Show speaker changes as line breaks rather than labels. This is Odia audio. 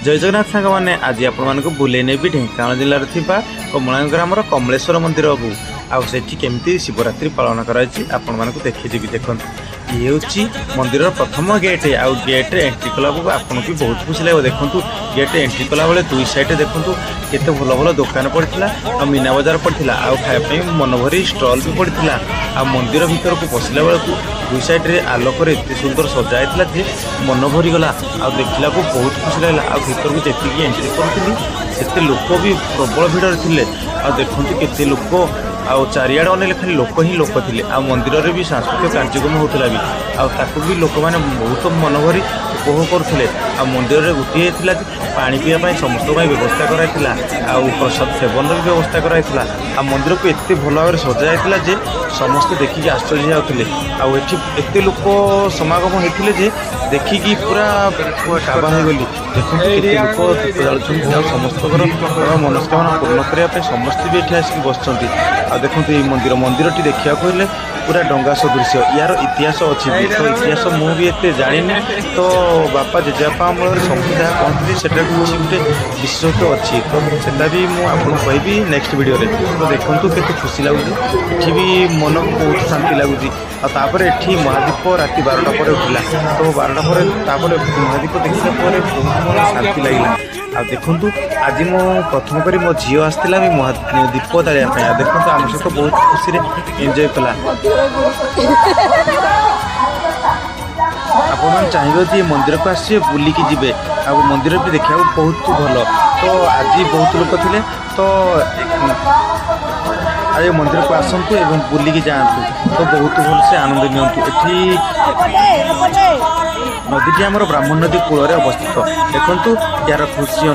ଜୟ ଜଗନ୍ନାଥ ସାଙ୍ଗମାନେ, ଆଜି ଆପଣମାନଙ୍କୁ ବୁଲେଇ ନେବି ଢେଙ୍କାନାଳ ଜିଲ୍ଲାରେ ଥିବା କମଳାଙ୍ଗ ଗ୍ରାମର କମଳେଶ୍ୱର ମନ୍ଦିରକୁ। ଆଉ ସେଠି କେମିତି ଶିବରାତ୍ରି ପାଳନ କରାଯାଇଛି ଆପଣମାନଙ୍କୁ ଦେଖେଇଦେବି। ଦେଖନ୍ତୁ, ଇଏ ହେଉଛି ମନ୍ଦିରର ପ୍ରଥମ ଗେଟ୍। ଆଉ ଗେଟ୍ରେ ଏଣ୍ଟ୍ରି କଲା ବେଳକୁ ଆପଣଙ୍କୁ ବି ବହୁତ ଖୁସି ଲାଗିବ। ଦେଖନ୍ତୁ, ଗେଟ୍ରେ ଏଣ୍ଟ୍ରି କଲାବେଳେ ଦୁଇ ସାଇଡ଼୍ରେ ଦେଖନ୍ତୁ କେତେ ଭଲ ଭଲ ଦୋକାନ ପଡ଼ିଥିଲା ଆଉ ମୀନା ବଜାର ପଡ଼ିଥିଲା, ଆଉ ଖାଇବା ପାଇଁ ମନଭରି ଷ୍ଟଲ୍ ବି ପଡ଼ିଥିଲା। ଆଉ ମନ୍ଦିର ଭିତରକୁ ପଶିଲା ବେଳକୁ ଦୁଇ ସାଇଡ଼୍ରେ ଆଲୋକରେ ଏତେ ସୁନ୍ଦର ସଜା ହେଇଥିଲା ଯେ ମନ ଭରିଗଲା ଆଉ ଦେଖିଲାକୁ ବହୁତ ଖୁସି ଲାଗିଲା। ଆଉ ଭିତରକୁ ଯେତିକି ଏଣ୍ଟ୍ରି କରୁଥିଲି ସେତେ ଲୋକ ବି ପ୍ରବଳ ଭିଡ଼ରେ ଥିଲେ। ଆଉ ଦେଖନ୍ତୁ କେତେ ଲୋକ, ଆଉ ଚାରିଆଡ଼େ ଅନେଇଲେ ଖାଲି ଲୋକ ହିଁ ଲୋକ ଥିଲେ। ଆଉ ମନ୍ଦିରରେ ବି ସାଂସ୍କୃତିକ କାର୍ଯ୍ୟକ୍ରମ ହେଉଥିଲା ବି, ଆଉ ତାକୁ ବି ଲୋକମାନେ ବହୁତ ମନ ଭରି ଉପଭୋଗ କରୁଥିଲେ। ଆଉ ମନ୍ଦିରରେ ଗୋଟିଏ ଥିଲା ଯେ ପାଣି ପିଇବା ପାଇଁ ସମସ୍ତଙ୍କ ପାଇଁ ବ୍ୟବସ୍ଥା କରାଯାଇଥିଲା, ଆଉ ପ୍ରସାଦ ସେବନର ବି ବ୍ୟବସ୍ଥା କରାଯାଇଥିଲା। ଆଉ ମନ୍ଦିରକୁ ଏତେ ଭଲ ଭାବରେ ସଜା ଯାଇଥିଲା ଯେ ସମସ୍ତେ ଦେଖିକି ଆଶ୍ଚର୍ଯ୍ୟ ଯାଉଥିଲେ। ଆଉ ଏଠି ଏତେ ଲୋକ ସମାଗମ ହେଇଥିଲେ ଯେ ଦେଖିକି ପୁରା କାବା ହେଇଗଲି। ଦେଖନ୍ତୁ କେତେ ଲୋକ ଦୀପ ଜାଳୁଛନ୍ତି, ଆଉ ସମସ୍ତଙ୍କର ମନସ୍କାମନା ପୂର୍ଣ୍ଣ କରିବା ପାଇଁ ସମସ୍ତେ ବି ଏଠି ଆସିକି ବସିଛନ୍ତି। ଆଉ ଦେଖନ୍ତୁ ଏଇ ମନ୍ଦିରଟି ଦେଖିବାକୁ ହେଲେ ପୁରା ଡଙ୍ଗା ସଦୃଶ୍ୟ। ୟାର ଇତିହାସ ଅଛି ବି, ତ ଇତିହାସ ମୁଁ ବି ଏତେ ଜାଣିନି। ତ ବାପା ଜେଜେବାପା ଅମଳରେ ସମସ୍ତେ ଯାହା କହନ୍ତି ସେଟା କିଛି ଗୋଟେ ବିଶେଷତ୍ୱ ଅଛି, ତ ସେଟା ବି ମୁଁ ଆପଣଙ୍କୁ କହିବି ନେକ୍ସଟ ଭିଡ଼ିଓରେ। ତ ଦେଖନ୍ତୁ କେତେ ଖୁସି ଲାଗୁଛି, ଏଠି ବି ମନକୁ ବହୁତ ଶାନ୍ତି ଲାଗୁଛି। ଆଉ ତାପରେ ଏଠି ମହାଦୀପ ରାତି 12ଟା ପରେ ଉଠିଲା। ତ 12ଟା ପରେ ତାପରେ ମହାଦୀପ ଦେଖିଲା ପରେ ବହୁତ ମନ ଶାନ୍ତି ଲାଗିଲା। ଆଉ ଦେଖନ୍ତୁ, ଆଜି ମୁଁ ପ୍ରଥମ କରି ମୋ ଝିଅ ଆସିଥିଲା ବି ମହା ଦୀପ ଜାଳିବା ପାଇଁ। ଆଉ ଦେଖନ୍ତୁ ଆମ ସହିତ ବହୁତ ଖୁସିରେ ଏନ୍ଜୟ କଲା। ଆପଣମାନେ ଚାହିଁବେ ଯଦି ଏ ମନ୍ଦିରକୁ ଆସିବେ, ବୁଲିକି ଯିବେ, ଆଉ ମନ୍ଦିର ବି ଦେଖିବାକୁ ବହୁତ ଭଲ। ତ ଆଜି ବହୁତ ଲୋକ ଥିଲେ, ତ ଆଉ ଏ ମନ୍ଦିରକୁ ଆସନ୍ତୁ ଏବଂ ବୁଲିକି ଯାଆନ୍ତୁ, ତ ବହୁତ ଭଲସେ ଆନନ୍ଦ ନିଅନ୍ତୁ। ଏଠି ନଦୀଟି ଆମର ବ୍ରାହ୍ମଣ ନଦୀ କୂଳରେ ଅବସ୍ଥିତ। ଦେଖନ୍ତୁ ଏହାର ଖୁସି।